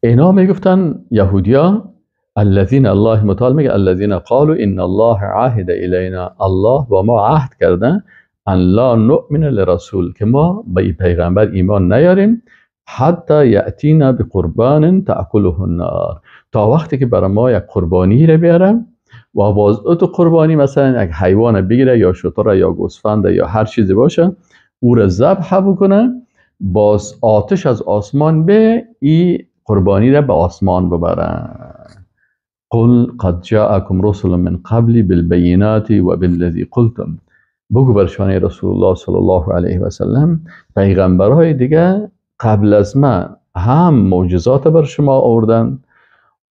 اینا میگفتن یهودیا، الذین، الله متعال میگه الذین قالوا ان الله عهد الینا، الله با ما عهد کرده ان لا نؤمن لرسول، که ما به پیغمبر ایمان نیاریم، حتی یأتینا بقربان تأکله النار، تا وقتی که برای ما یک قربانی رو بیاره و باز تو قربانی مثلا یک حیوان بگیره یا شتر یا گوسفند یا هر چیزی باشه، او را ذبح بکنه، باز آتش از آسمان به ای قربانی را به آسمان ببره. قل قد جاءكم رسل من قبلی بالبینات و بالذی قلتم، بگو برشانه رسول الله صلی الله علیه و سلم پیغمبرهای دیگه قبل از من هم معجزات بر شما آوردن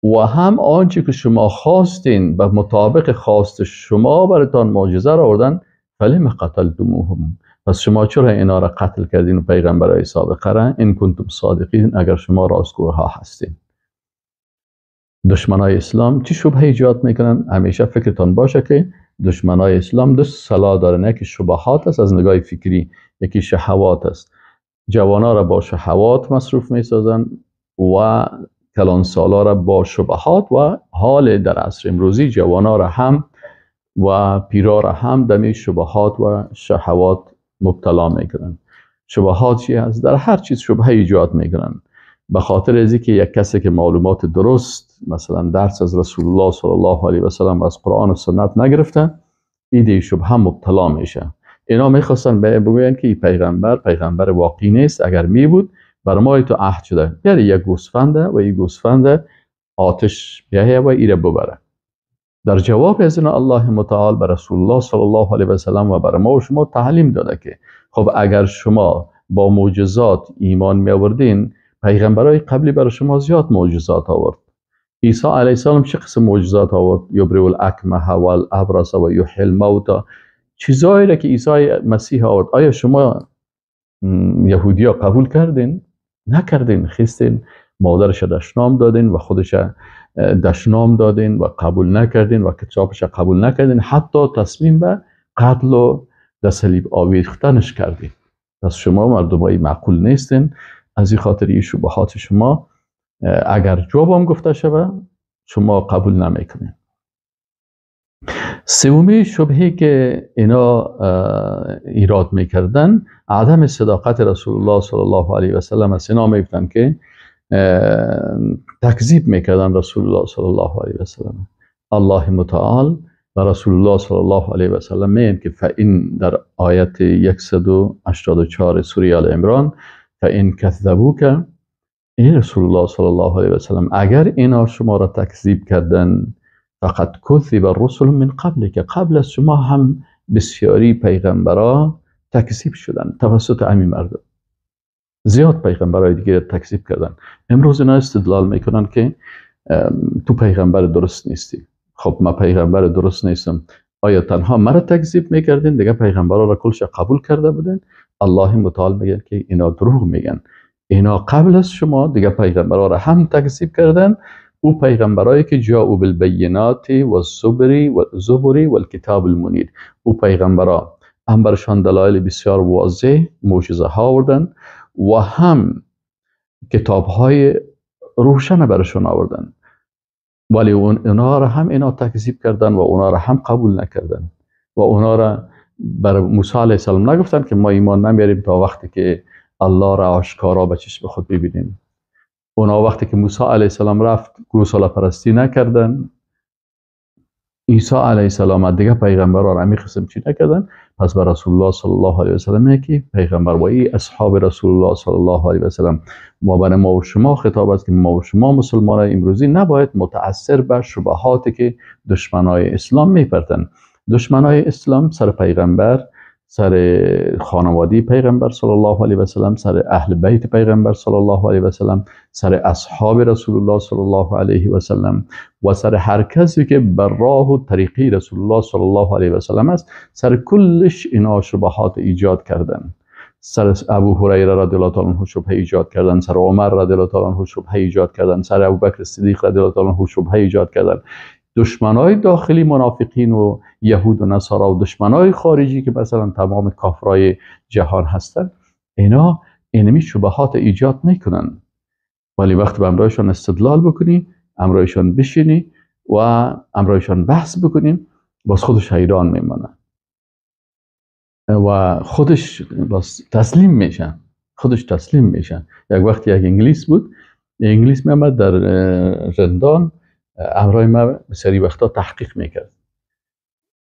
و هم آنچه که شما خواستین به مطابق خواست شما براتان معجزه را آوردن. فلم قتلتموهم، پس شما چرا اینا را قتل کردین و پیغمبرای سابقه را؟ ان کنتم صادقین، اگر شما راستگوها هستین. دشمنای اسلام چی شبهه ایجاد میکنن؟ همیشه فکرتان باشه که دشمنای اسلام دو سلاح دارن، یکی شبهات است از نگاه فکری، یکی شهوات است. جوانا را با شهوات مصروف میسازن و کلان سالا را با شبهات، و حال در عصر امروزی جوانا را هم و پیرا را هم دمی شبهات و شهوات مبتلا میکنن. شبهات چی هست؟ در هر چیز شبهه ایجاد میکنن. به خاطر از اینکه یک کسی که معلومات درست مثلا درس از رسول الله صلی الله علیه و سلم و از قرآن و سنت نگرفته، ایده شبهه مبتلا میشه. اینا میخواستن بگوین که این پیغمبر پیغمبر واقعی نیست، اگر می بود بر ما تو عهد شده، یعنی یک گوسفنده و این گوسفند آتش بیایه و ایره ببره. در جواب از اینا الله متعال بر رسول الله صلی الله علیه و سلم و بر ما و شما تعلیم داده که خب اگر شما با معجزات ایمان می آوردین، پیغمبرای قبلی برای شما زیاد معجزات آورد. عیسی علیه السلام چه قسم معجزات آورد؟ یبرئ الاکمه والابرص و یحیی الموتی، چیزایی را که عیسی مسیح آورد. آیا شما یهودیا قبول کردین؟ نکردین. خستین مادرش دشنام دادین و خودش دشنام دادین و قبول نکردین و کتابش قبول نکردین، حتی تصمیم به قتل و در صلیب آویختنش کردین. پس شما مردمای معقول نیستین. از این خاطر این شبهات شما اگر جوابم گفته شوه شما قبول نمیکنین. سومی شبهه که اینا ایراد میکردن عدم صداقت رسول الله صلی الله علیه و سلم است. اینا میگفتن که تکذیب میکردن رسول الله صلی الله علیه و سلم. الله متعال و رسول الله صلی الله علیه و سلم میگن که فإن، در آیت 184 سوره آل عمران، فإن کذبوک، این رسول الله صلی الله علیه و سلم اگر اینا شما را تکذیب کردن، فقد کذب الرسل من قبل، که قبل از شما هم بسیاری پیغمبرا تکذیب شدن توسط همین مردم. زیاد پیغمبرای دیگه تکذیب کردن. امروز اینا استدلال میکنن که تو پیغمبر درست نیستی. خب من پیغمبر درست نیستم، آیا تنها مرا تکذیب میکردین؟ دیگه پیغمبرا را کلش قبول کرده بودین؟ الله متعال میگه که اینا دروغ میگن. اینا قبل از شما دیگه پیغمبرا را هم تکذیب کردن. او پیغمبرایی که جاءوا بالبینات والزبر والکتاب المنیر، او پیغمبرا هم برشان دلایل بسیار واضح معجزه ها آوردن و هم کتاب های روشن برشان آوردن، ولی اونا را هم اینا تکذیب کردن و اونا را هم قبول نکردن و اونا را بر موسی علیه السلام نگفتن که ما ایمان نمیاریم تا وقتی که الله را آشکارا به چشم خود ببینیم. اونا وقتی که موسی علیه السلام رفت گوساله پرستی نکردن. عیسی علیه السلام دیگه پیغمبرا را همین قسم چی نکردن. پس بر رسول الله صلی الله علیه و سلم میگه پیغمبر و ای اصحاب رسول الله صلی الله علیه و سلم، ما بر ما و شما خطاب است که ما و شما مسلمانای امروزی نباید متاثر به شبهاتی که دشمنای اسلام میپرتن. دشمنای اسلام سر پیغمبر، سر خانواده پیغمبر صلی الله علیه و سلم، سر اهل بیت پیغمبر صلی الله علیه و سلم، سر اصحاب رسول الله صلی الله علیه و سلم و سر هر کسی که بر راه و طریقی رسول الله صلی الله علیه و سلم است، سر کلش اینا شبهات ایجاد کردن. سر ابو هریره رضی الله تعالی عنه شبهه ایجاد کردن، سر عمر رضی الله تعالی عنه شبهه ایجاد کردن، سر ابوبکر صدیق رضی الله تعالی عنه شبهه ایجاد کردن. دشمنای داخلی منافقین و یهود و نصارا و دشمنای خارجی که مثلا تمام کافرای جهان هستن، اینا اینمی شبهات ایجاد میکنن. ولی وقتی به امرایشان استدلال بکنی، امرایشان بشینی و امرایشان بحث بکنیم، باز خودش حیران میمانه و خودش باز تسلیم میشه، خودش تسلیم میشه. یک وقتی یک انگلیس بود، انگلیس میامد در رندان امرای ما بسیاری وقتا تحقیق میکرد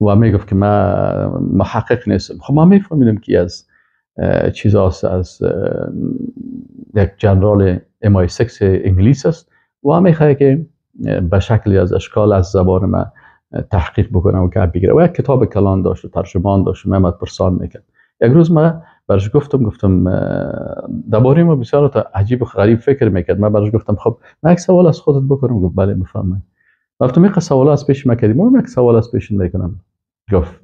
و میگفت که من محقق نیستم. خب ما میفهمیدم که از چیزاست، از یک جنرال MI6 انگلیس است و میخواد که به شکلی از اشکال از زبان ما تحقیق بکنه و که بگیره. و یک کتاب کلان داشت و ترجمان داشت و میامد پرسان میکرد. یک روز من برش گفتم درباره ما بسیار تا عجیب و غریب فکر میکرد. من برش گفتم خب من یک سوال از خودت بکنم. گفت بله بفرمایید. گفتم یک سوال از پیش ما کردی، من یک سوال از پیش میکنم. گفت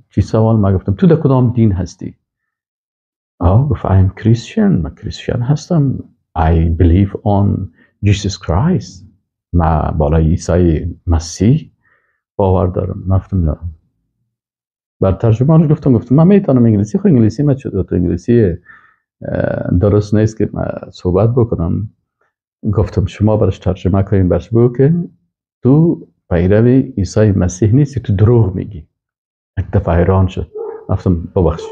چی سوال؟ من گفتم تو در کدام دین هستی؟ گفت I am Christian، من کریسچن هستم. I believe on Jesus Christ، من بالای عیسی مسیح باور دارم. من گفتم نه. بر ترجمانش گفتم من میتونم انگلیسی، خب انگلیسی من چطور تو انگلیسی درست نیست که من صحبت بکنم. گفتم شما برش ترجمه کنین، برش بگو که تو پیرو عیسی مسیح نیستی، تو دروغ میگی. یک دفعه حیران شد. گفتم ببخش،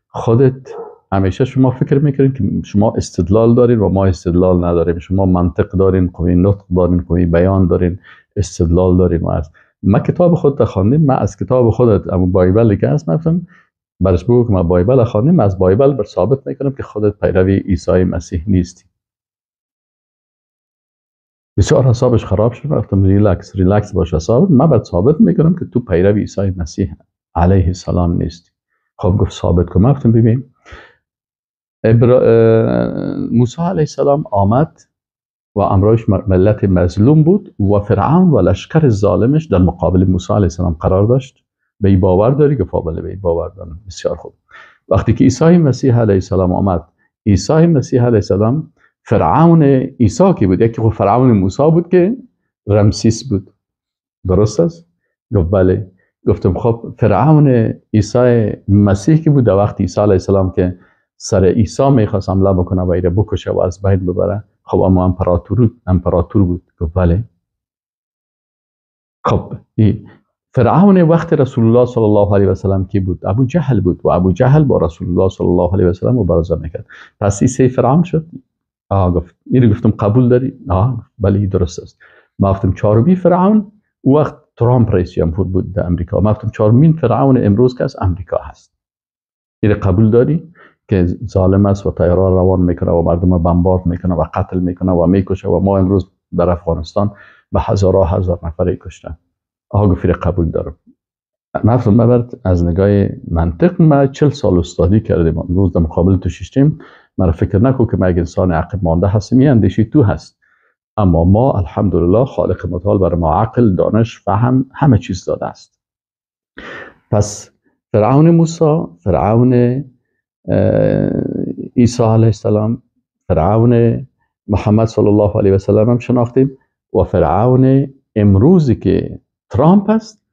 خودت همیشه شما فکر میکنین که شما استدلال دارین و ما استدلال نداریم، شما منطق دارین، قوی نطق دارین، قوی بیان دارین، استدلال دارین. و از ما کتاب خودت خواندیم، من از کتاب خودت اما Bible که هست، من گفتم برش بگو که ما Bible خواندیم، من از Bible بر ثابت میکنم که خودت پیروی عیسی مسیح نیستی. بسیار حسابش خراب شد. گفتم relax relax باش حساب، من بر ثابت میکنم که تو پیروی عیسی مسیح علیه السلام نیستی. خب گفت ثابت کن. گفتم ببین، موسی علیه السلام آمد و امرایش ملت مظلوم بود و فرعون و لشکر ظالمش در مقابل موسی علیه السلام قرار داشت. به این باور داری؟ گفت بله به این باور دارم. بسیار خوب. وقتی که عیسی مسیح علیه السلام آمد، عیسی مسیح علیه السلام فرعون عیسی کی بود؟ یکی خب فرعون موسی بود که رمسیس بود، درست است؟ گفت بله. گفتم خب فرعون عیسی مسیح کی بود در وقت عیسی علیه السلام که سر عیسی میخواست حمله بکنه و ایره بکشه و از بین ببره؟ خب اما امپراتور بود. گفت بله. خب فرعون وقت رسول الله صلی الله علیه و سلم کی بود؟ ابو جهل بود و ابو جهل با رسول الله صلی الله علیه و سلم مبارزه میکرد. پس این سه فرعون شد. گفت اینو گفتم قبول داری؟ بله درست است. ما گفتم چهارمی فرعون وقت ترامپ رئیس جمهور بود در امریکا. ما گفتم چهارمین فرعون امروز که از امریکا هست. اینو قبول داری که ظالم است و طیارا روان میکنه و مردم بمبارد میکنه و قتل میکنه و میکشه و ما امروز در افغانستان به هزارها هزار نفر کشتن؟ گفت قبول دارم. من از نگاه منطق ما 40 سال استادی کردیم، امروز در مقابل تو ششتیم. من فکر نکن که من یک انسان عقب مانده هستم، یه اندیشه تو هست. اما ما الحمدلله خالق متعال بر ما عقل، دانش، فهم، همه چیز داده است. پس فرعون موسی، فرعون عیسی علیه السلام، فرعون محمد صلی الله علیه و سلم هم شناختیم و فرعون امروزی که ترامپ است،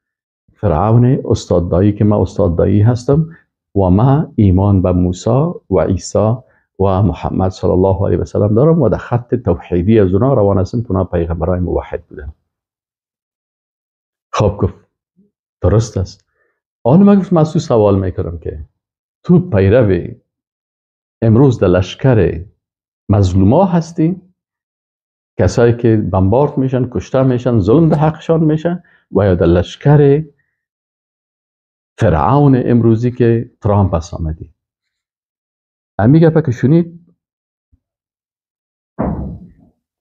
فرعون استاد دایی که من استاد دایی هستم و ما ایمان به موسی و عیسی و محمد صلی الله علیه و سلم دارم و در خط توحیدی از اونا روان هستم که اونا پیغمبرای موحد بودن. خب گفت درست است. آن من گفت من از تو سوال میکنم که تو پیرو امروز در لشکر مظلوما هستی، کسایی که بمبارد میشن، کشته میشن، ظلم به حقشان میشن، و یا در لشکر فرعون امروزی که ترامپ است آمدی؟ امی گپه که شنید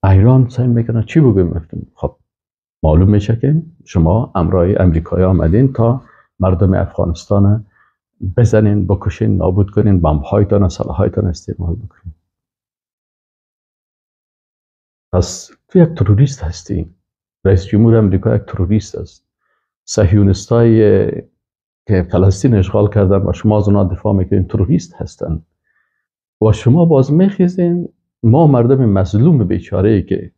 ایران سعی میکنه چی بگویم؟ خب معلوم میشه که شما امرای امریکایی آمدین تا مردم افغانستان بزنین، بکشین، نابود کنین، بمب‌هایتان، سلاح‌هایتان استعمال بکنین. پس تو یک تروریست هستی. رئیس جمهور امریکا یک تروریست است. صهیونیستای که فلسطین اشغال کردن و شما از اونا دفاع میکنین تروریست هستند. و شما باز میخیزین ما مردم مظلوم بیچاره ای که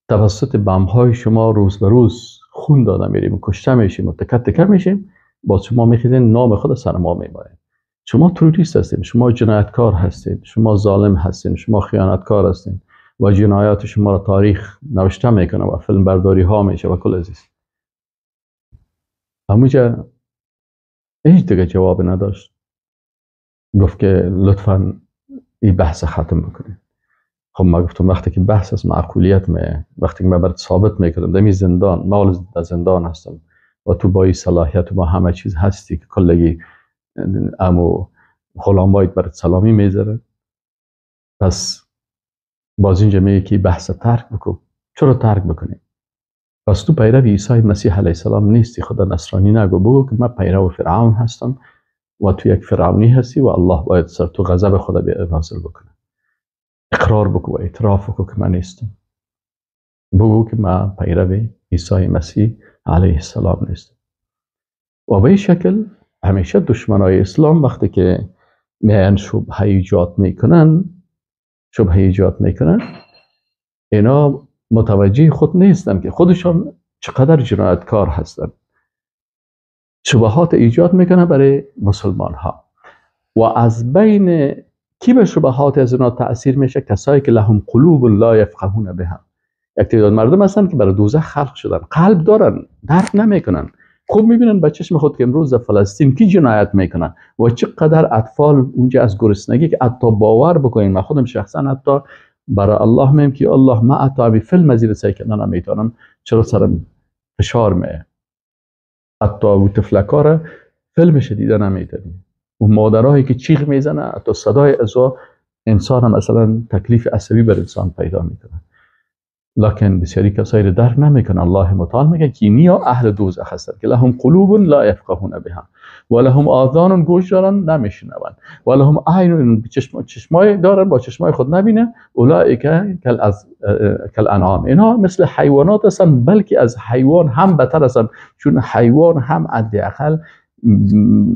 توسط بمب‌های شما روز به روز خون داده میریم، کشته میشیم و تکه تکه میشیم، باز شما میخیزین نام خود سر ما میبرین. شما تروریست هستین، شما جنایتکار هستین، شما ظالم هستین، شما خیانتکار هستین و جنایات شما را تاریخ نوشته میکنه و فیلم برداری ها میشه و کل عزیز. همونجا هیچ دیگه جواب نداشت، گفت که لطفا این بحث ختم بکنید. خب ما گفتم وقتی که بحث از معقولیت میه، وقتی که من برات ثابت میکنم دمی زندان، ما در زندان هستم و تو با این صلاحیت و با همه چیز هستی که کلگی امو غلامایت برات سلامی میذاره، پس باز اینجا میگه که بحث ترک بکن. چرا ترک بکنی؟ پس تو پیرو عیسی مسیح علیه السلام نیستی، خدا نصرانی نگو، بگو که من پیرو فرعون هستم و تو یک فرعونی هستی و الله باید سر تو غضب خدا نازل بکنه. اقرار بکن و اعتراف بکن که من نیستم، بگو که من پیرو عیسی مسیح علیه السلام نیستم. و به این شکل همیشه دشمنای اسلام وقتی که میان شبهه ایجاد میکنن، شبهه ایجاد میکنن، اینا متوجه خود نیستن که خودشان چقدر جنایتکار هستن. شبهات ایجاد میکنه برای مسلمان ها و از بین کی به شبهات از اینا تأثیر میشه؟ کسایی که لهم قلوب لا یفقهون بها. یک تعداد مردم هستن که برای دوزخ خلق شدن، قلب دارن، درک نمیکنن. خوب میبینن با چشم خود که امروز در فلسطین کی جنایت میکنن و چقدر اطفال اونجا از گرسنگی که حتی باور بکنین، من خودم شخصا حتی برای الله میم که الله ما حتی بی فیلم از این سعی کردن نمیتونم، چرا سرم فشار میه. حتی او طفلکا فیلمش دیده نمیتونی، و مادرایی که چیغ میزنه حتی صدای ازا انسان هم مثلا تکلیف عصبی بر انسان پیدا میکنه. لکن بسیاری کسایی رو درک نمیکنه. الله متعال میگه که نیا اهل دوزخ هستند که لهم قلوب لا یفقهون بها و لهم آذان، گوش دارن نمیشنون، و لهم اعین، چشمای دارن با چشمای خود نبینه، اولئک کالانعام، اینا مثل حیوانات هستن، بلکه از حیوان هم بتر هستن، چون حیوان هم حداقل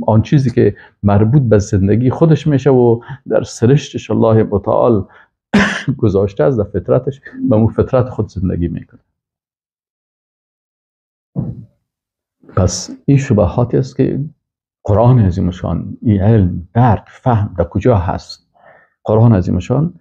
آن چیزی که مربوط به زندگی خودش میشه و در سرشتش الله متعال گذاشته از در فطرتش، به مو فطرت خود زندگی میکنه. پس این شبهاتی است که قرآن عظیمشان، این علم، درک، فهم در کجا هست؟ قرآن عظیمشان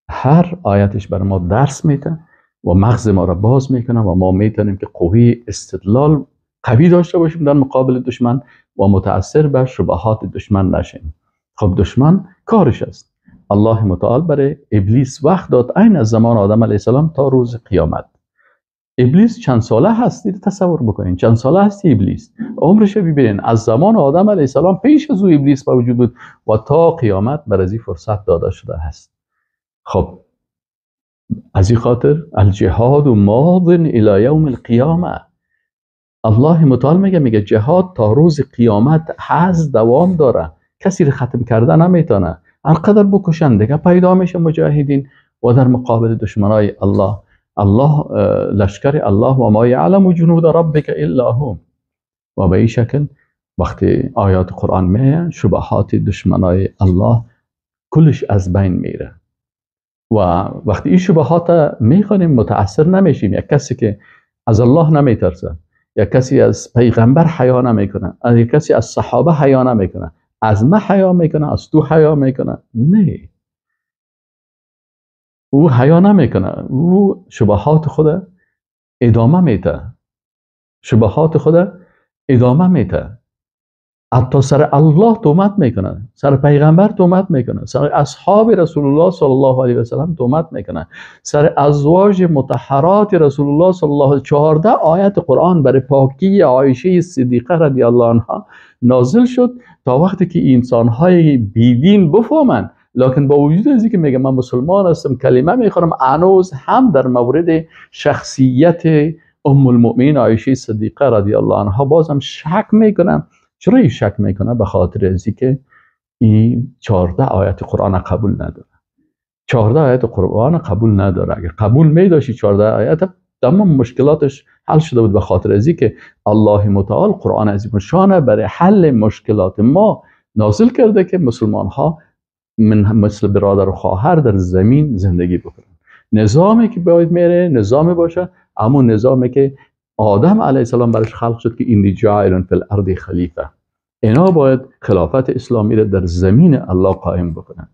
هر آیتش بر ما درس میده و مغز ما را باز میکنه و ما میتونیم که قوی استدلال قوی داشته باشیم در مقابل دشمن و متاثر به شبهات دشمن نشیم. خب دشمن کارش است. الله متعال برای ابلیس وقت داد عین از زمان آدم علیه السلام تا روز قیامت. ابلیس چند ساله هست؟ تصور بکنین چند ساله هست ابلیس، عمرش ببینین از زمان آدم علیه السلام پیش از او ابلیس موجود بود و تا قیامت بر از این فرصت داده شده است. خب از این خاطر الجهاد ماض الی یوم القیامه. الله متعال میگه جهاد تا روز قیامت هست، دوام داره، کسی رو ختم کرده نمیتونه. هر قدر بکشن دیگه پیدا میشه مجاهدین و در مقابل دشمنای الله، الله لشکر الله و ما یعلم جنود ربک الا هو. و به این شکل وقتی آیات قرآن میه شبهات دشمنای الله کلش از بین میره و وقتی این شبهات میخوانیم متاثر نمیشیم. یک کسی که از الله نمیترسه، یک کسی از پیغمبر حیا نمیکنه، یک کسی از صحابه حیا نمیکنه، از ما حیا میکنه، از تو حیا میکنه، نه، او حیا نمیکنه، او شبهات خود ادامه میده، شبهات خود ادامه میده، حتی سر الله تهمت میکنه، سر پیغمبر تهمت میکنه، سر اصحاب رسول الله صلی الله علیه و سلم تهمت میکنه، سر ازواج مطهرات رسول الله صلی الله علیه و 14 آیت قرآن برای پاکی عایشه صدیقه رضی الله عنها نازل شد تا وقتی که انسانهای بیدین بفهمند. لکن با وجود از اینکه میگه من مسلمان هستم، کلمه میخورم، هنوز هم در مورد شخصیت ام المؤمنین عایشه صدیقه رضی الله عنها بازم شک میکنم. چرا این شک میکنه؟ به خاطر از اینکه این 14 آیت قرآن قبول نداره. 14 آیت قرآن قبول نداره. اگر قبول میداشی 14 آیت تمام مشکلاتش حل شده بود. به خاطر از اینکه الله متعال قرآن عظیم شان برای حل مشکلات ما نازل کرده که مسلمان ها من مثل برادر و خواهر در زمین زندگی بکنن. نظامی که باید میره نظامی باشه، اما نظامی که آدم علیه السلام برش خلق شد که اینی جاعل فی الارض خلیفه، اینا باید خلافت اسلامی را در زمین الله قائم بکنن.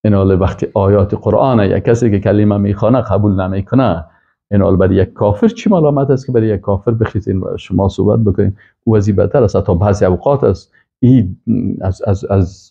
اینا وقتی آیات قرآن یک کسی که کلمه میخوانه قبول نمیکنه، اینا برای یک کافر چی ملامت است که برای یک کافر بخیزین و شما صحبت بکنین؟ او از این بدتر است. حتی بعضی اوقات است ای از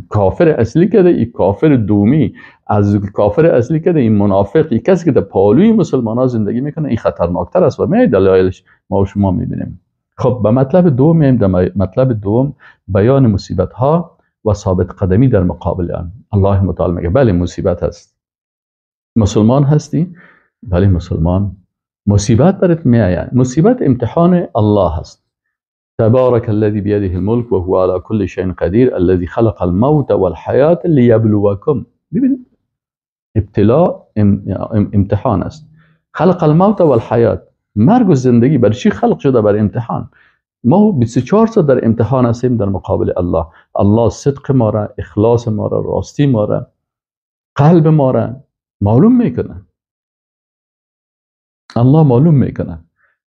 کافر اصلی کرده، ای کافر دومی از کافر اصلی کرده، این منافق، ای کسی که در پالوی مسلمان ها زندگی میکنه، این خطرناکتر است و می دلایلش ما و شما میبینیم. خب به مطلب دوم میایم. در مطلب دوم بیان مصیبت ها و ثابت قدمی در مقابل آن. الله متعال میگه بله مصیبت هست، مسلمان هستی، بله مسلمان، مصیبت برات میآید. مصیبت امتحان الله هست. تبارك الذي بيده الملك وهو على كل شيء قدير الذي خلق الموت والحياة ليبلوكم. ببینید ابتلاء امتحان است. خلق الموت والحیات، مرگ و زندگی برای چی خلق شده؟ برای امتحان. ما 24 ساعت در امتحان هستیم در مقابل الله. الله صدق ما را، اخلاص ما را، راستی ما را، قلب ما را معلوم میکنه. الله معلوم میکنه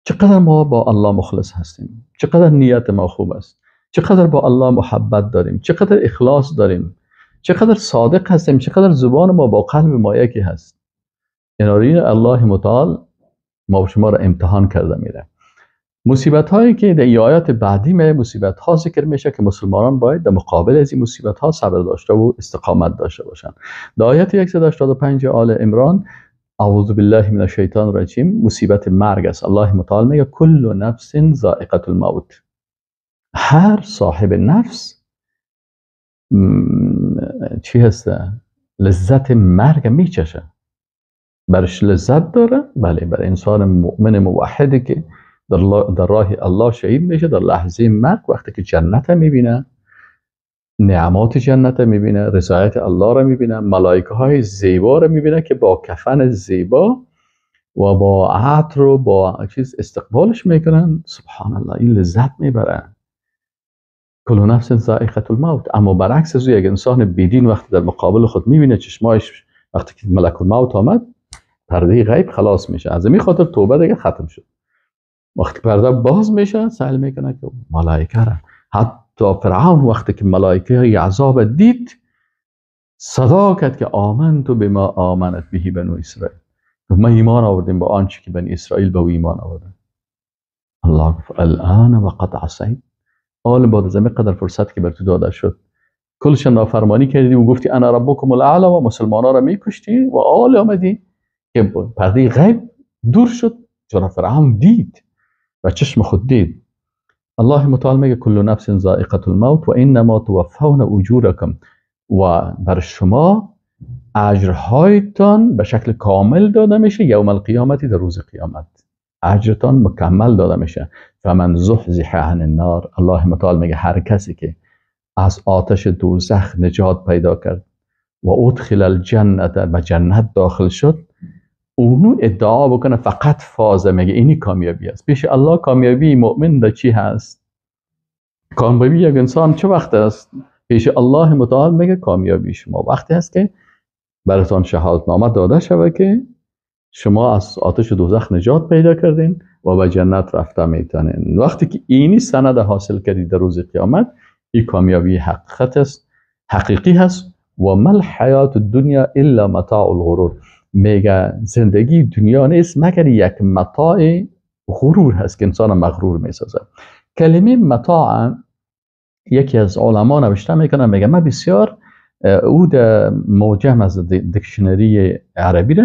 چقدر ما با الله مخلص هستیم، چقدر نیت ما خوب است، چقدر با الله محبت داریم، چقدر اخلاص داریم، چقدر صادق هستیم، چقدر زبان ما با قلب ما یکی هست. یعنی الله متعال ما شما را امتحان کرده میره. مصیبت هایی که در آیات بعدی می مصیبت ها ذکر میشه که مسلمانان باید در مقابل از این مصیبت ها صبر داشته و استقامت داشته باشند. در آیت 185 آل عمران، اعوذ بالله من الشیطان الرجیم، مصیبت مرگ است. الله متعال میگه کل نفس ذائقه الموت. هر صاحب نفس چی هسته؟ لذت مرگ میچشه، برش لذت داره. بله، برای انسان مؤمن موحدی که در راه الله شهید میشه، در لحظه مرگ وقتی که جنت میبینه، نعمات جنت میبینه، رضایت الله را میبینه، ملائکه های زیبا را میبینه که با کفن زیبا و با عطر و با چیز استقبالش میکنن. سبحان الله، این لذت میبره. کل نفس ذائقه الموت. اما برعکس از یک انسان بیدین وقتی در مقابل خود میبینه، چشمایش وقتی که ملک الموت آمد، پرده غیب خلاص میشه. از این خاطر توبه دیگه ختم شد. وقتی پرده باز میشه، سأل میکنه که ملائکه را، حتی فرعون وقتی که ملائکه عذاب دید، صدا کرد که آمنت بما آمنت به بنو اسرائیل. ما ایمان آوردیم با آنچه که بنی اسرائیل به او ایمان آوردن. الله گفت الان وقد عصیت. آل بعد از این قدر فرصت که بر تو داده شد، کلش نافرمانی کردی و گفتی انا ربکم الاعلی و مسلمانا را میکشتی و آل آمدی که پرده غیب دور شد، چون فرعون دید و چشم خود دید. الله متعال میگه کل نفس ذائقه الموت و انما توفون اجورکم. و بر شما اجرهایتان به شکل کامل داده میشه یوم القیامتی، در روز قیامت اجرتان مکمل داده میشه. فمن زحزح عن النار. الله متعال میگه هر کسی که از آتش دوزخ نجات پیدا کرد و ادخل الجنت، به جنت داخل شد، اونو ادعا بکنه فقط فازه. میگه اینی کامیابی است پیش الله. کامیابی مؤمن در چی هست؟ کامیابی یک انسان چه وقت است پیش الله متعال؟ میگه کامیابی شما وقتی هست که براتان شهادتنامه داده شود که شما از آتش دوزخ نجات پیدا کردین و به جنت رفته میتونین. وقتی که اینی سند حاصل کردید در روز قیامت، این کامیابی حقیقت است، حقیقی هست. و ما الحیات الدنیا الا متاع الغرور. میگه زندگی دنیا نیست مگر یک متاع غرور هست که انسان مغرور میسازه. کلمه متاع یکی از علما نوشته میکنه، میگه من بسیار او در معجم از dictionary عربی را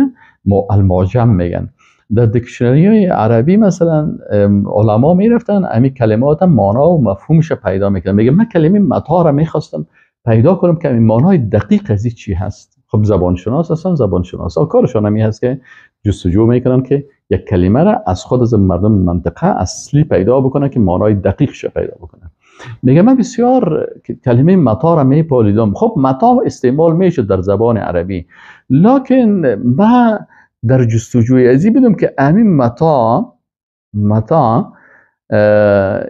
المعجم میگن، در dictionary عربی مثلا علما میرفتن امی کلمات معنا و مفهومش پیدا میکنن. میگه من کلمه متاع را میخواستم پیدا کنم که معنای دقیق از چی هست. خب زبانشناس هستن، زبانشناس ها کارشان همی هست که جستجو میکنن که یک کلمه را از خود از مردم منطقه اصلی پیدا بکنن که معنای دقیقش پیدا بکنن. میگه من بسیار کلمه متاع را میپالیدم. خب متاع استعمال میشد در زبان عربی، لکن من در جستجوی ازی بدم که همین متاع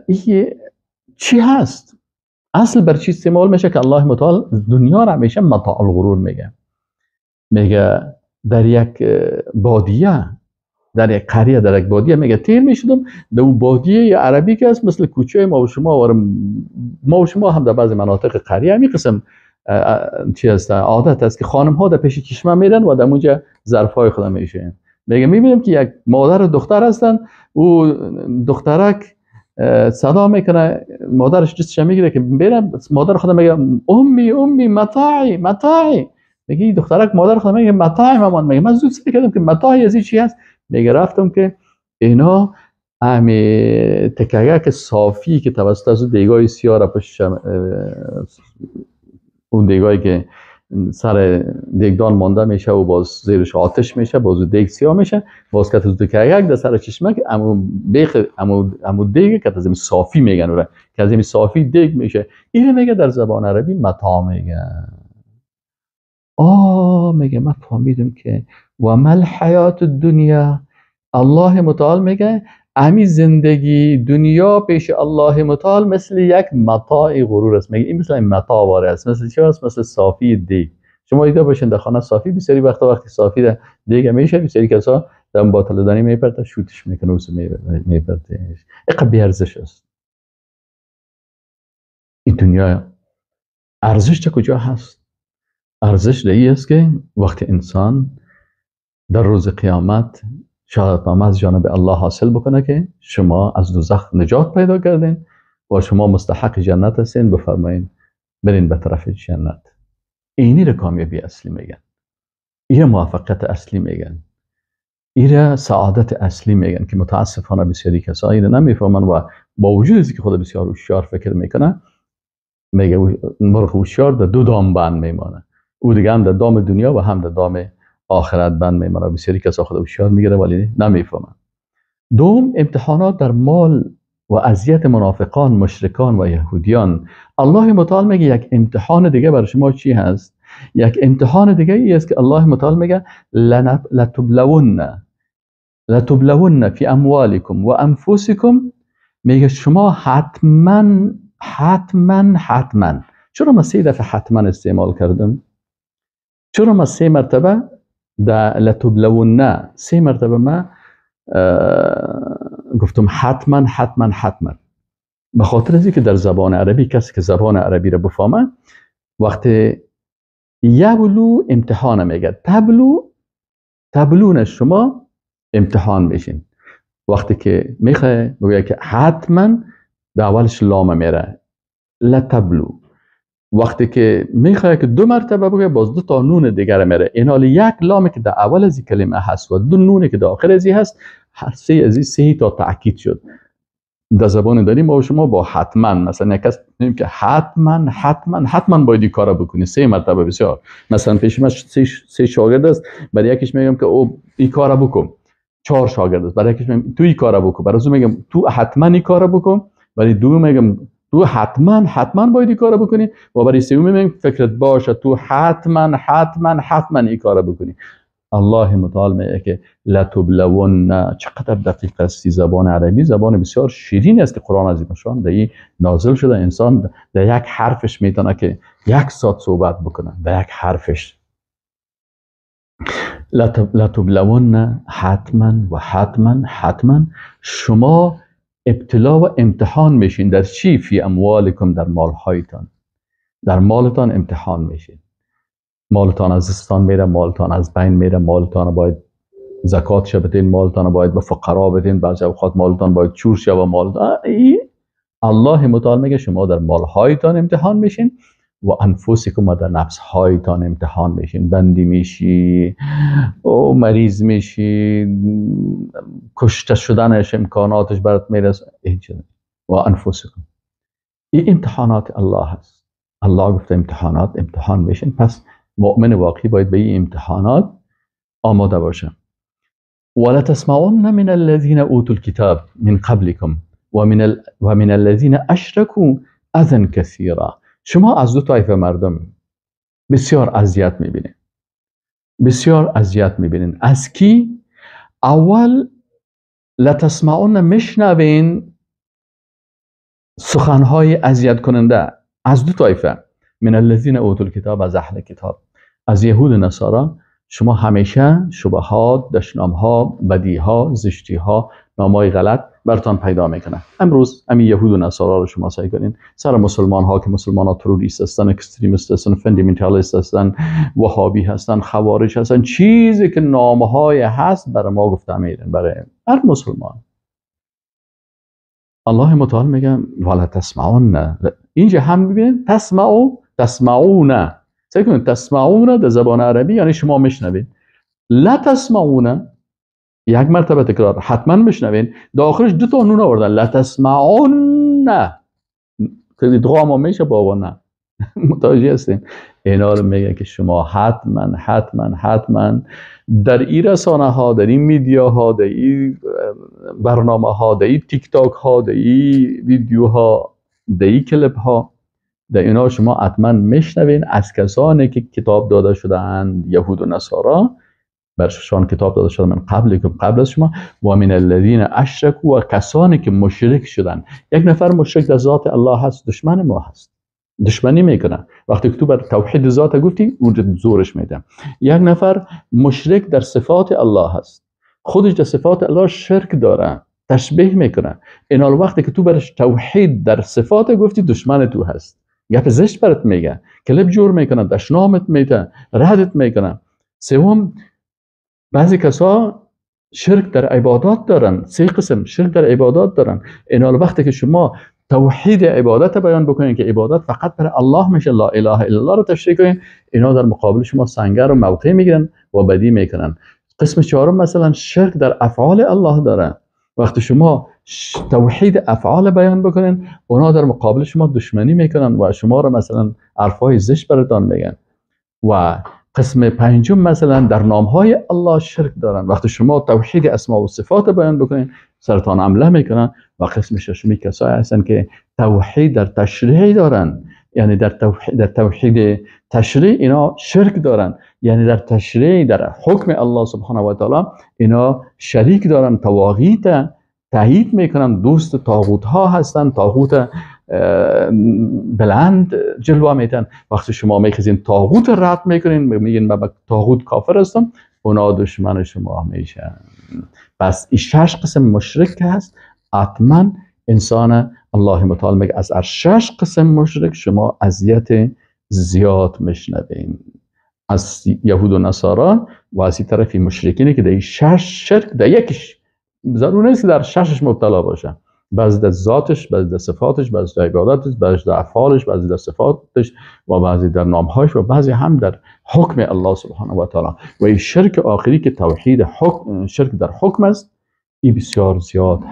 ای چی هست، اصل بر چی استعمال میشه که الله متعال دنیا را همیشه متاع الغرور میگه. میگه در یک بادیه در یک قریه، در یک بادیه میگه تیر میشدم. در اون بادیه یا عربی که است مثل کوچه ما و شما، ما و شما هم در بعضی مناطق قریه همین قسم چی هست، عادت است که خانم ها در پیش چشمه میرن و در اونجا ظرف های خود میشوین. میگه میبینیم که یک مادر و دختر هستن، او دخترک صدا میکنه، مادرش دستش میگیره که برم، مادر خود میگه امی امی متاعی متاعی. میگه دخترک مادر خود میگه متاعی مامان. میگه من زود سر کردم که متاعی از چی هست. میگه رفتم که اینا امی تکیه صافی که توسط از دیگای سیاه را پشت اون دیگایی که سر دیگدان مانده میشه و باز زیرش آتش میشه، باز دیگ سیاه میشه، باز که از تکیه در سر چشمه که امو بیخ امو دیگ که از صافی میگن اورا، که از صافی دیگ میشه. اینو میگه در زبان عربی متاع میگن. آه میگه من فهمیدم که و ما الحیات الدنیا، الله متعال میگه امی زندگی دنیا پیش الله متعال مثل یک متاع غرور است. میگه این مثل متاع واره است، مثل چه است؟ مثل صافی دیگ. شما دیده باشین در خانه صافی بسیاری وقتا وقتی صافی ده دیگ میشه، بسیاری کسا در باطل دانی میپرته، شوتش میکنه و میپرته. اینقدر بی ارزش است این دنیا. ارزش چه کجا هست؟ ارزش در است که وقتی انسان در روز قیامت شهادتنامه از جانب الله حاصل بکنه که شما از دوزخ نجات پیدا کردین و شما مستحق جنت هستین، بفرمایین برین به طرف جنت. اینی را کامیابی اصلی میگن، این موفقیت اصلی میگن، این سعادت اصلی میگن که متاسفانه بسیاری کسایی را نمیفهمن و با وجود از که خود بسیار هوشیار فکر میکنه، میگه مرغ هوشیار در دو دام بند میمانه، او دیگه هم در دام دنیا و هم در دام آخرت بند میمانه. بسیاری کسا خود هوشیار میگیره ولی نمیفهمن. دوم، امتحانات در مال و اذیت منافقان، مشرکان و یهودیان. الله متعال میگه یک امتحان دیگه برای شما چی هست؟ یک امتحان دیگه ای است که الله متعال میگه لتبلون فی اموالکم و انفسکم. میگه شما حتما حتما حتما. چرا من 3 دفعه حتما استعمال کردم؟ چرا من 3 مرتبه در لتبلون 3 مرتبه ما گفتم حتما حتما حتما؟ به خاطر از اینکه در زبان عربی کسی که زبان عربی را بفهمه وقتی یبلو امتحان میگه، تبلو تبلون شما امتحان میشین. وقتی که میخواه میگه که حتما در اولش لام میره لتبلو، وقتی که میخواه که 2 مرتبه بگه باز 2 تا نون دیگر میره. این حال یک لام که در اول از کلمه هست و 2 نون که در آخر از هست، هر سه از این 3 تا تاکید شد. در زبان داریم با شما با حتما، مثلا یک کس میگیم که حتما حتما حتما باید این کارا بکنی 3 مرتبه. بسیار مثلا پیش من 3 شاگرد است، برای یکیش میگم که او این کارا بکن، 4 شاگرد است، برای یکیش میگم تو این کارا بکن، برای اون میگم تو حتما این کارا بکن، برای دوم میگم تو حتما حتما باید این کارا بکنی، و برای سوم میگم فکرت باشه تو حتما حتما حتما این کارا بکنی. الله متعال میگه که لتبلون. چقدر دقیق است زبان عربی، زبان بسیار شیرین است که قرآن عظیم شان در این نازل شده. انسان در یک حرفش میتونه که 1 ساعت صحبت بکنه، در یک حرفش. لتبلون حتما و حتما حتما شما ابتلا و امتحان میشین. در چی؟ فی اموالکم، در مالهایتان، در مالتان امتحان میشین. مالتان از دستان میره، مالتان از بین میره، مالتان باید زکات شه بدین، مالتان باید به فقرا بدین، بعضی اوقات مالتان باید چور شه و مالتان. الله متعال میگه شما در مالهایتان امتحان میشین و انفسکم، و در نفسهایتان امتحان میشین. بندی میشی، او مریض میشی، کشته شدنش امکاناتش برات میرسه. و انفسکم، این امتحانات الله هست. الله گفته امتحانات امتحان میشین، پس مؤمن واقعی باید به این امتحانات آماده باشه. ولتسمعن من الذين اوتوا الكتاب من قبلكم ومن الذين اشركوا اذى كثيرا. شما از 2 طایفه مردم بسیار اذیت میبینید، بسیار اذیت میبینید. از کی؟ اول لتسمعن، میشنوین سخنهای اذیت کننده از 2 طایفه، من الذین اوتوا الکتاب، از اهل کتاب، از یهود و نصارا. شما همیشه شبهات، دشنام‌ها، بدیها، زشتی‌ها، نامای غلط براتون پیدا میکنه. امروز همین یهود و نصارا رو شما سعی کنین سر مسلمان ها که مسلمان ها تروریست هستن، extremist هستن، fundamentalist هستن، وهابی هستن، خوارج هستن، چیزی که نامه های هست برای ما گفته میرن برای هر مسلمان. الله متعال میگه ولا تسمعون. اینجا هم میبینید تسمعو، تسمعون. سعی کنید تسمعون در زبان عربی یعنی شما میشنوید. لا تسمعون یک مرتبه تکرار، حتما میشنوین. داخلش دو تا نون آوردن، لا تسمعون، که ادغام میشه با نه. متوجه هستین؟ اینا رو میگه که شما حتما حتما حتما در این رسانه ها، در این میدیا ها، در این برنامه ها، در این تیک تاک ها، در این ویدیو ها، در این کلیپ ها، در اینا شما حتما میشنوین از کسانی که کتاب داده شده اند، یهود و نصارا برشان کتاب داده شده من قبل از شما، و من الذین اشرکوا، و کسانی که مشرک شدن. یک نفر مشرک در ذات الله هست، دشمن ما هست، دشمنی میکنه. وقتی که تو بر توحید ذات گفتی اونجا زورش میده. یک نفر مشرک در صفات الله هست، خودش در صفات الله شرک داره، تشبیه میکنه. اینا وقتی که تو برش توحید در صفات گفتی دشمن تو هست، گپ زشت برات میگه، کلپ جور میکنه، دشنامت میده، ردت میکنه. سوم، بعضی کسا شرک در عبادات دارن، سه قسم شرک در عبادات دارن. اینا وقتی که شما توحید عبادت بیان بکنین که عبادت فقط برای الله میشه، لا اله الا الله رو تشریح کنین، اینا در مقابل شما سنگر و موقع میگیرن و بدی میکنن. قسم چهارم مثلا شرک در افعال الله داره. وقتی شما توحید افعال بیان بکنین، اونا در مقابل شما دشمنی میکنن و شما رو مثلا حرفای زشت براتون میگن. و قسم پنجم مثلا در نامهای الله شرک دارن. وقتی شما توحید اسما و صفات بیان بکنین، سرطان عمله میکنن. و قسم ششمی کسایی هستن که توحید در تشریع دارن، یعنی در توحید تشریع اینا شرک دارن، یعنی در تشریع در حکم الله سبحانه و تعالی اینا شریک دارن، طواغیت تایید میکنن، دوست طاغوت ها هستن، طاغوت بلند جلوه میتن. وقتی شما میخزین طاغوت رد میکنین، میگین من طاغوت کافر هستم، اونا دشمن شما میشن. پس این شش قسم مشرک هست. حتما انسان الله متعال میگه از هر شش قسم مشرک شما اذیت زیاد میشنوین، از یهود و نصارا و از این طرفی مشرکینی که در شش شرک در یکیش ضرور نیست که در ششش مبتلا باشه، بعضی در ذاتش، بعضی در صفاتش، بعضی در عبادتش، بعضی در افعالش، بعضی در صفاتش و بعضی در نامهاش و بعضی هم در حکم الله سبحانه و تعالی. و این شرک آخری که توحید حکم، شرک در حکم است، این بسیار زیاد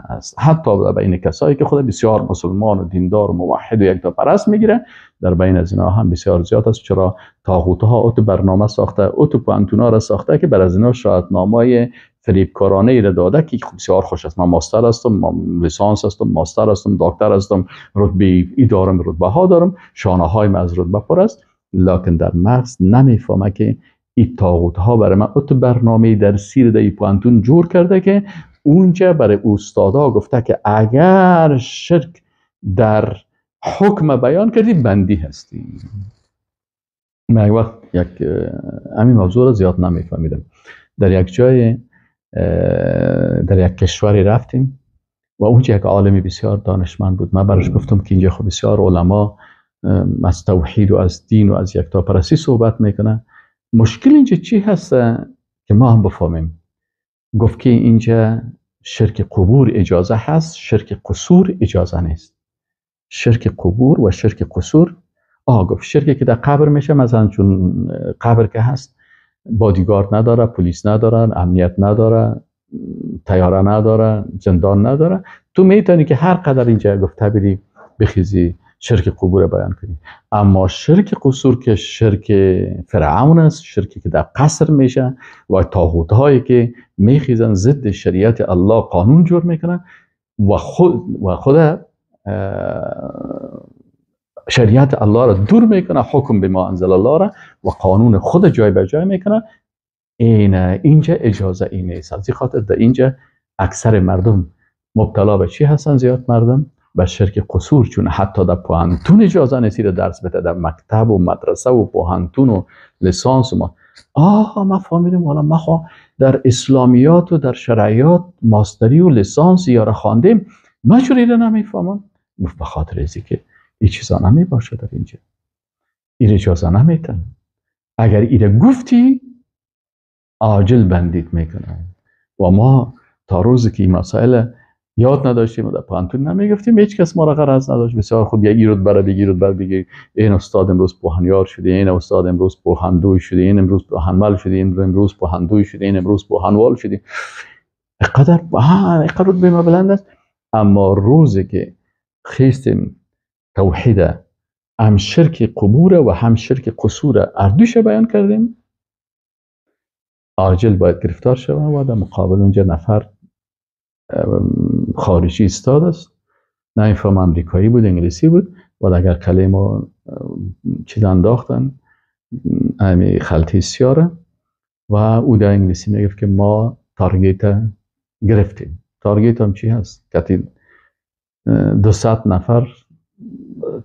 هست. حتی در بین کسایی که خود بسیار مسلمان و دیندار و موحد و یکتاپرست میگیره، در بین از اینا هم بسیار زیاد است. چرا طاغوت ها اوت برنامه ساخته، اوت پوانتونا را ساخته که بر از اینا شاهدنامه‌های فریبکارانه ای را داده که بسیار خوش است، من ماستر هستم، من لیسانس هستم، ماستر هستم، دکتر هستم، رتبه ای دارم، رتبه ها دارم، شانه های من از رتبه پر است. لکن در مغز نمیفهمه که این طاغوت ها برای من ات برنامه درسی در پوانتون جور کرده که اونجا برای استادا گفته که اگر شرک در حکم بیان کردی بندی هستی. من یک وقت یک همین موضوع را زیاد نمیفهمیدم. در یک جای در یک کشوری رفتیم و اونجا یک عالمی بسیار دانشمند بود. من براش گفتم که اینجا خب بسیار علما از توحید و از دین و از یکتاپرستی صحبت میکنن، مشکل اینجا چی هست که ما هم بفهمیم؟ گفت که اینجا شرک قبور اجازه هست، شرک قصور اجازه نیست. شرک قبور و شرک قصور، گفت شرکی که در قبر میشه، مثلا چون قبر که هست بادیگارد نداره، پلیس نداره، امنیت نداره، تیاره نداره، زندان نداره، تو میتونی که هر قدر اینجا گفته بری بخیزی شرک قبور بیان کنی. اما شرک قصور که شرک فرعون است، شرکی که در قصر میشه و طاغوت هایی که میخیزن ضد شریعت الله قانون جور میکنن و خود شریعت الله را دور میکنه، حکم به ما انزل الله را و قانون خود جای به جای میکنه، این اینجا اجازه این نیست. از این خاطر در اینجا اکثر مردم مبتلا به چی هستن؟ زیاد مردم به شرک قصور، چون حتی در پوهنتون اجازه نیست درس بده، در مکتب و مدرسه و پوهنتون و لیسانس ما آها ما فهمیدیم حالا ما در اسلامیات و در شرعیات ماستری و لیسانس یا خواندیم، من چرا ایره نمیفهمم؟ به خاطر ازی که این چیزا نمی باشه در اینجا، این اجازه نمیتن. اگر ایره گفتی عاجل بندید میکنن. و ما تا روزی که این مسائل یاد نداشتیم و در پانتون نمیگفتیم، هیچ کس ما را غرض نداشت. بسیار خوب، یک ایرود برا بگیر، ایرود بر بگیر، این استاد امروز پوهنیار شده، این استاد امروز پوهندوی شده، این امروز پوهنمل شده، این امروز پوهندوی شده، این امروز پوهنوال شده. اینقدر اینقدر به ما بلند است. اما روزی که خیستیم توحید، هم شرک قبور و هم شرک قصور اردوش بیان کردیم، عاجل باید گرفتار شود و در مقابل اونجا نفر خارجی استاد است، نه این امریکایی بود انگلیسی بود، و اگر کله ما چیز انداختن امی خلطی سیاره و او در انگلیسی میگفت که ما target گرفتیم. target هم چی هست؟ که 200 نفر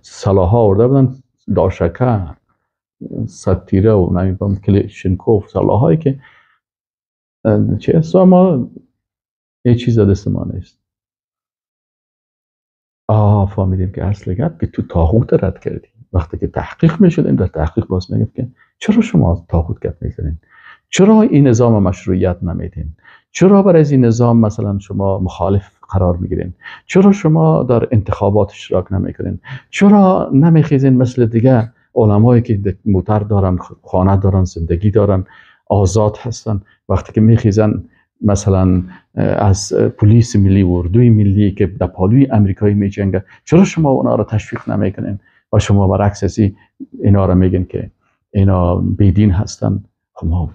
سلاح ها آورده بودن، داشکه، ستیره و نمیدونم کلشنکوف، سلاح هایی که چی هست، و ما هیچ چیز دست ما نیست. فهمیدیم که اصل گپ که تو طاغوت رد کردی. وقتی که تحقیق میشدیم، در تحقیق باز میگفت که چرا شما طاغوت گپ میزنین؟ چرا این نظام مشروعیت نمیدین؟ چرا برای از این نظام مثلا شما مخالف قرار میگیرین؟ چرا شما در انتخابات اشتراک نمیکنین؟ چرا نمیخیزین مثل دیگه علمایی که موتر دارن، خانه دارن، زندگی دارن، آزاد هستن، وقتی که میخیزن مثلا از پلیس ملی و اردوی ملی که در پالوی امریکایی میجنگه، چرا شما اونا را تشویق نمیکنین و شما برعکس از اینا را میگن که اینا بیدین هستن؟ خب ما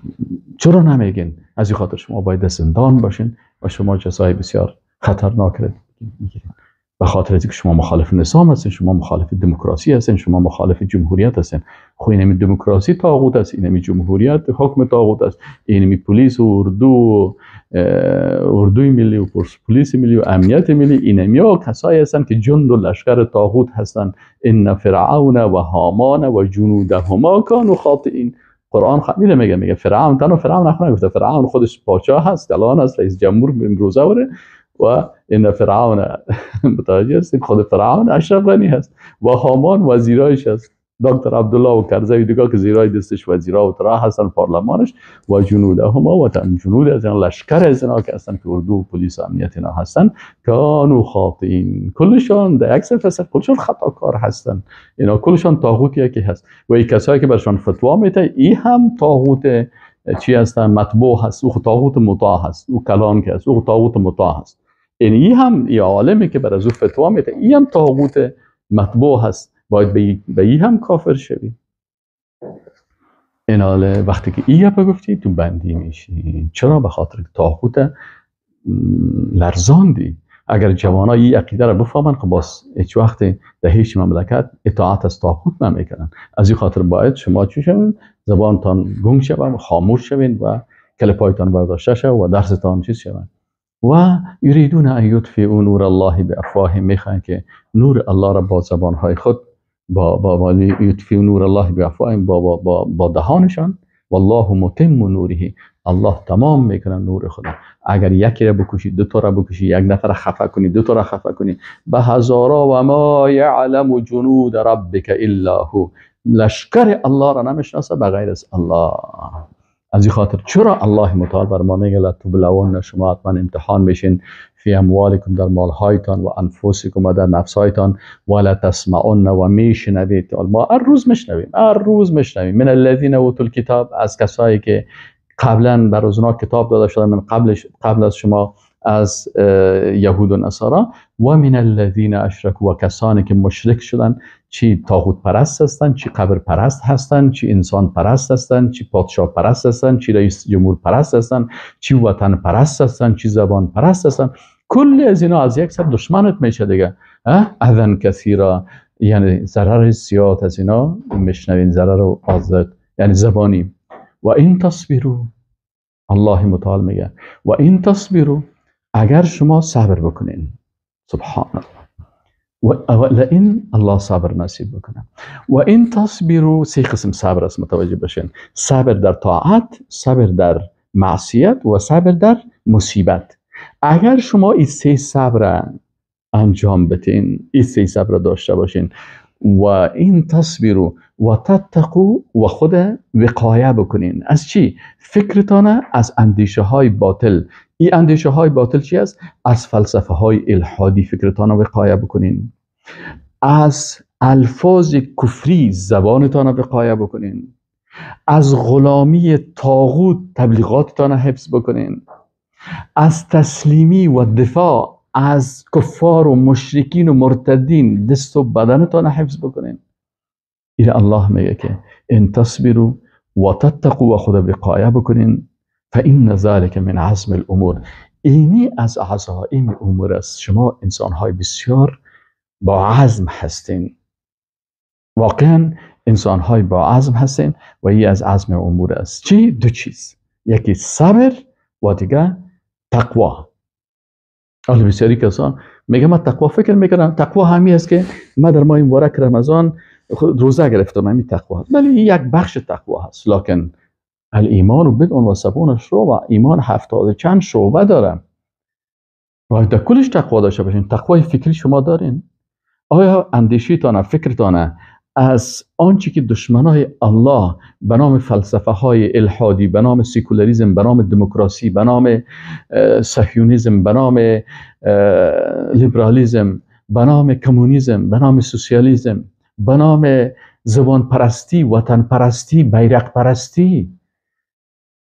چرا نمیگین؟ از این خاطر شما باید زندان باشین و شما جزای بسیار خطرناک را میگیرین، به خاطر اینکه شما مخالف نظام هستین، شما مخالف دموکراسی هستین، شما مخالف جمهوریت هستین. خب اینمی دموکراسی طاغوت است، اینمی جمهوریت حکم طاغوت است، اینمی پلیس و اردو، اردوی ملی و پلیس ملی و امنیت ملی، اینمی ها کسایی هستند که جند و لشکر طاغوت هستند. ان فرعون و هامان و جنودهما کانوا خاطئین. قرآن خمیده میگه، میگه فرعون، تنها فرعون نگفته، فرعون خودش پادشاه هست، الان است رئیس جمهور امروزه و این فرعون متوجه هستیم، خود فرعون اشرف غنی هست و هامان وزیرایش هست، دکتر عبدالله و کرزی دیگه که زیرای دستش وزیرا و ترا هستن پارلمانش و جنودهما و جنود از این لشکر از اینا که هستن که اردو و پلیس و امنیت اینا هستن، کانوا خاطئین، کلشان در یک صف هستن، کلشان خطاکار هستن، اینا کلشان طاغوت یکی هست و این کسایی که برشان فتوا میده ای هم طاغوت چی هستن، مطبوع هست، او طاغوت مطاع هست، او کلان که هست، او طاغوت مطاع هست. این ای هم ای عالمی که بر از او فتوا میده ای هم طاغوت مطبوع هست، باید به ای هم کافر شوی. این حاله وقتی که ای گپ گفتی تو بندی میشی. چرا؟ به خاطر طاغوت لرزاندی. اگر جوانا ای عقیده را بفهمن، خب باز هیچ وقت در هیچ مملکت اطاعت از طاغوت نمیکنن. از این خاطر باید شما چی شوین؟ زبانتان گنگ شوه و خاموش شوین و کلپایتان برداشته شوه و درستان چیز شوه. و یریدون ان یطفئوا نور الله بافواههم، میخواین که نور الله را با زبانهای خود، با یطفئوا نور الله بافواههم، با دهانشان. والله متم نوره، الله تمام میکنه نور خدا. اگر یکی را بکشی، دو تا را بکشی، یک نفر خفه کنی، دو تا را خفه کنی، به هزارا و ما یعلم جنود ربک الا هو، لشکر الله را نمیشناسه بغیر از الله. از این خاطر چرا الله متعال بر ما میگه لتبلون، شما حتما امتحان میشین، فی اموالکم، در مالهایتان، و انفسکم، و در نفسهایتان، ولا تسمعن، و میشنوید. ما هر روز میشنویم، هر روز میشنویم، من الذین اوتوا الکتاب، از کسایی که قبلا بر از اونا کتاب داده شده، من قبل از شما، از یهود و نصارا، و من الذین اشرکوا، و کسانی که مشرک شدن، چی طاغوت پرست هستن، چی قبر پرست هستن، چی انسان پرست هستن، چی پادشاه پرست هستن، چی رئیس جمهور پرست هستن، چی وطن پرست هستن، چی زبان پرست هستن. کل از اینا از یک سر دشمنت میشه دیگه. اذن کثیرا، یعنی ضرر زیاد از اینا میشنوین، ضرر و آزاد، یعنی زبانی. و این تصبروا، الله متعال میگه و این تصبروا، اگر شما صبر بکنین، سبحان الله، و لئن الله صبر نصیب بکنه. و این تصبروا، سه قسم صبر است، متوجه باشین: صبر در طاعت، صبر در معصیت و صبر در مصیبت. اگر شما این سه صبر انجام بدین، این سه صبر داشته باشین، و این تصبروا و تتقوا، و خود وقایه بکنین از چی؟ فکرتان از اندیشه های باطل. این اندیشه های باطل چی است؟ از فلسفه های الحادی فکرتان وقایه بکنین، از الفاظ کفری زبانتان وقایه بکنین، از غلامی طاغوت تبلیغاتتان حفظ بکنین، از تسلیمی و دفاع از کفار و مشرکین و مرتدین دست و بدنتان حفظ بکنین. این الله میگه که ان تصبروا و تتقوا و خود وقایه بکنین، فان ذلك من عزم الامور. اینی از عزائم امور است. شما انسانهای بسیار با عزم هستین، واقعا انسانهای با عزم هستین و این از عزم امور است. چی؟ دو چیز، یکی صبر و دیگه تقوا. حالا بسیاری کسان میگه من تقوا فکر میکنم، تقوا همی است که من در ماه مبارک رمضان روزه گرفتم، همین تقوا هست. ولی این یک بخش تقوا هست، لکن الایمان و بدء و سبعون شعبه، ایمان 70 چند شعبه داره. باید در کلش تقوا داشته باشین. تقوای فکری شما دارین؟ آیا اندیشیتان، فکرتان از آنچه که دشمنای الله به نام فلسفه های الحادی، به نام سیکولاریزم، به نام دموکراسی، به نام صهیونیسم، به نام لیبرالیسم، به نام کمونیسم، به نام سوسیالیسم، به نام زبان پرستی، وطن پرستی، بیرق پرستی،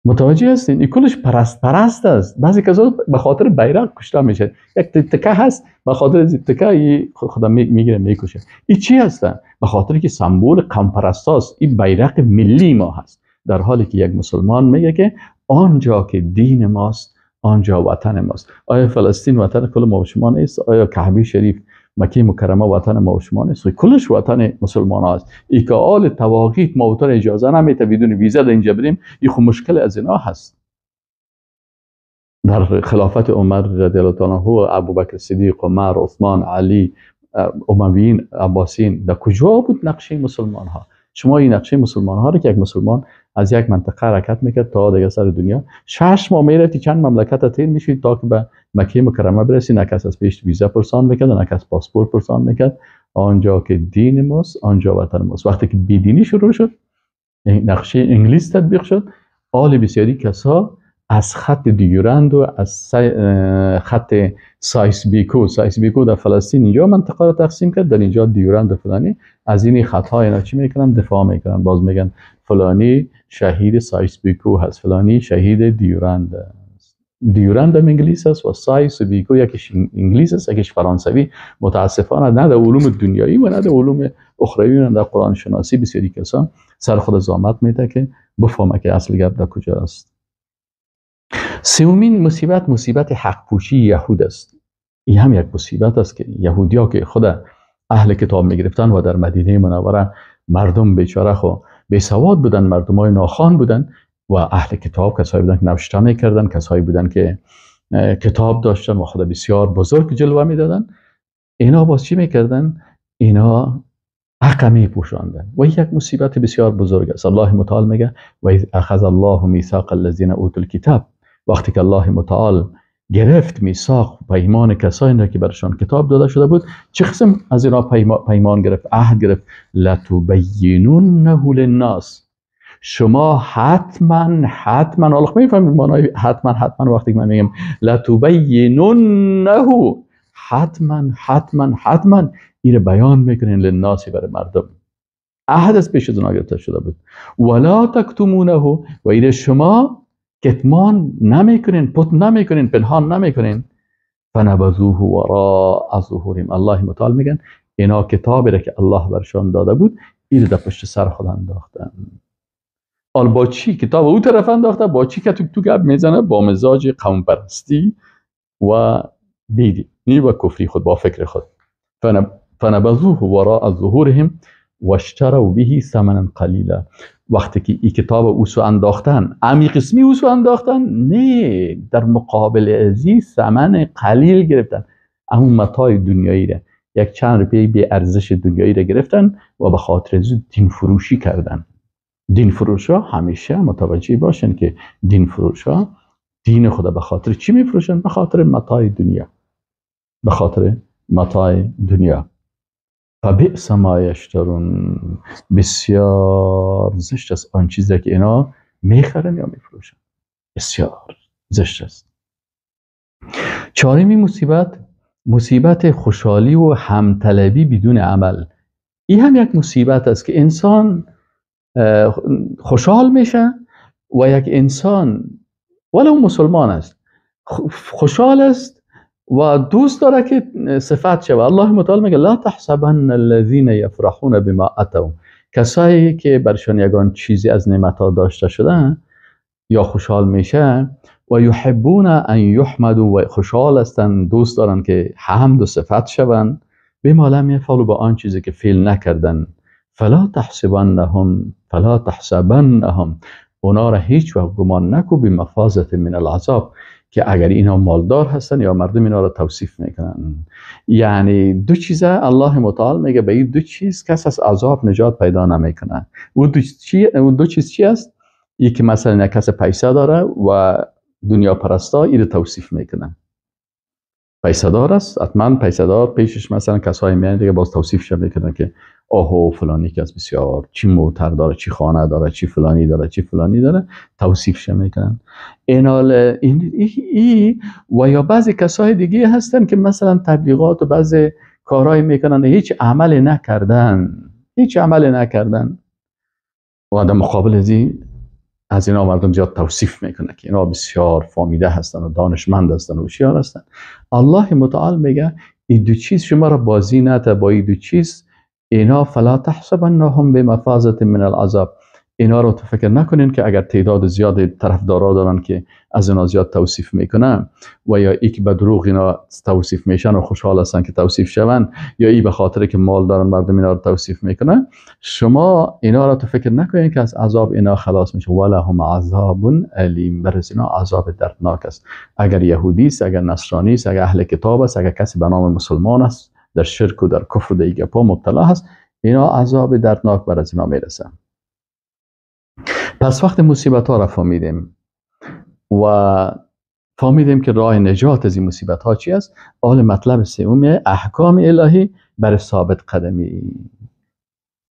متوجه هستین؟ این کلش پرست پرست است. بعضی کسا به خاطر بیرق کشته میشه، یک تکه هست به خاطر از تکه خدا میگیره میکشه. این چی هستن؟ به خاطر که سمبل قوم پرست است، این بیرق ملی ما هست. در حالی که یک مسلمان میگه که آنجا که دین ماست آنجا وطن ماست. آیا فلسطین وطن کل ما و شما نیست؟ آیا کعبه شریف مکه مکرمه وطن ما و شما نیست؟ کلش وطن مسلمان هاست. ای که آل تواقیت ما وطن اجازه نمیده بدون ویزا در اینجا بریم، این خب مشکل از اینا هست. در خلافت عمر رضی الله تعالی عنه، ابوبکر صدیق، عمر، عثمان، علی، امویین، عباسیین، در کجا بود نقشه مسلمان ها؟ شما این نقشه مسلمان ها رو که یک مسلمان از یک منطقه حرکت میکرد تا دیگه سر دنیا، 6 ماه میرفتی چند مملکت تیر میشید تا که به مکه مکرمه برسی، نه کس از پیش ویزا پرسان میکرد، نه کس پاسپورت پرسان میکرد. آنجا که دین ماست آنجا وطن ماست. وقتی که بیدینی شروع شد، نقشه انگلیس تطبیق شد، آل بسیاری کسا از خط دیورند و از خط سایس بیکو، سایس بیکو در فلسطین اینجا منطقه رو تقسیم کرد، در اینجا دیورند و فلانی، از این خط‌ها اینا چی میکنن؟ دفاع میکنن. باز میگن فلانی شهید سایس بیکو هست، فلانی شهید دیورند است. دیورند هم انگلیس است و سایس بیکو یکیش انگلیس است یکیش فرانسوی. متاسفانه نه در علوم دنیایی و نه در علوم اخروی و نه در قرآن شناسی بسیاری کسان سر خود زحمت میده که بفهمه که اصل گپ در کجا است. سومین مصیبت، مصیبت حق پوشی یهود است. این هم یک مصیبت است که یهودیا که خود اهل کتاب میگرفتن و در مدینه منوره مردم بیچاره خو بی سواد بودن، مردمای ناخوان بودن و اهل کتاب کسایی بودن که نوشته میکردن، کسایی بودن که کتاب داشتن و خود بسیار بزرگ جلوه میدادن. اینا باز چی میکردن؟ اینا حق میپوشاندن و یک مصیبت بسیار بزرگ است. الله متعال میگه و اذ اخذ الله میثاق الذین اوتوا الکتاب، وقتی که الله متعال گرفت میثاق پیمان کسانی را که برشان کتاب داده شده بود، چه قسم از اینا پیمان گرفت، عهد گرفت؟ لتبیننه للناس، شما حتما حتما، حالا میفهمید معنای حتما حتما وقتی که من میگم لتبیننه، حتما حتما حتما این بیان میکنین للناس، برای مردم. عهد از پیش از اونها گرفته شده بود. ولا تکتمونه، و این شما کتمان نمیکنین، پت نمیکنین، پنهان نمیکنین. فنبذوه وراء ظهورهم، الله متعال میگن اینا کتابی را که الله برشان داده بود این در پشت سر خود انداختن. حال با چی کتاب او طرف انداخته؟ با چی که تو گپ میزنه؟ با مزاج قوم پرستی و بیدینی و کفری خود، با فکر خود. فنبذوه وراء ظهورهم واشتروا به ثمنا قلیلا. وقتی که این کتاب اوسو انداختن، امی قسمی اوسو انداختن، نه، در مقابل ازی ثمن قلیل گرفتن، همون متاع دنیایی را. یک چند روپیه بی ارزش دنیایی را گرفتن و به خاطر از دین فروشی کردن. دین فروشا همیشه متوجه باشن که دین فروشا دین خدا به خاطر چی میفروشن؟ به خاطر متاع دنیا، به خاطر متاع دنیا. فبئس ما یشترون، بسیار زشت است آن چیزی که اینا میخرن یا میفروشن، بسیار زشت است. چهارمی مصیبت، مصیبت خوشحالی و همطلبی بدون عمل. این هم یک مصیبت است که انسان خوشحال میشه و یک انسان ولو مسلمان است خوشحال است و دوست داره که صفت شود. الله متعال میگه لا تحسبن الذين یفرحون بما اتوا، کسایی که برشان یگان چیزی از نعمت‌ها داشته شده یا خوشحال میشه و یحبون ان یحمدوا، و خوشحال هستند، دوست دارن که حمد و صفت شوند، بما لم یفعلوا، با آن چیزی که فعل نکردن، فلا تحسبنهم، فلا تحسبنهم، اونا را هیچ وقت گمان نکو بمفازة من العذاب، که اگر اینا مالدار هستن یا مردم اینا را توصیف میکنن. یعنی دو چیزه الله متعال میگه به این دو چیز کس از عذاب نجات پیدا نمیکنه. او دو چیز چی است؟ یکی مثلا کس پیسه داره و دنیا پرستا این رو توصیف میکنه، پیسه دار است، حتما پیسه دار پیشش مثلا کسایی میان دیگه باز توصیفش میکنن که آهو فلانی که از بسیار چی موتر داره، چی خانه داره، چی فلانی داره، چی فلانی داره، توصیفش میکنن. اینال این و یا بعضی کسای دیگه هستن که مثلا تبلیغات و بعضی کارهای میکنن، هیچ عمل نکردن، هیچ عمل نکردن و در مقابل از اینا مردم زیاد توصیف میکنه که اینا بسیار فامیده هستن و دانشمند هستن و هوشیار هستن. الله متعال میگه این دو چیز شما را بازی نده، با این دو چیز اینا فلا تحسبنهم بمفازة من العذاب، اینا رو تو فکر نکنین که اگر تعداد زیاد طرفدارا دارن که از اینا زیاد توصیف میکنن و یا ای که به دروغ اینا توصیف میشن و خوشحال هستن که توصیف شون، یا ای به خاطر که مال دارن مردم اینا رو توصیف میکنن، شما اینا رو تو فکر نکنین که از عذاب اینا خلاص میشه. ولهم عذاب الیم، بر اینا عذاب دردناک است. اگر یهودی است، اگر نصرانی است، اگر اهل کتاب است، اگر کسی به نام مسلمان است در شرک و در کفر و در گپا مبتلا هست، اینا عذاب دردناک بر از اینا میرسه. پس وقت مصیبت ها را فهمیدیم و فهمیدیم که راه نجات از این مصیبت ها چی است، حال مطلب سوم احکام الهی بر ثابت قدمی.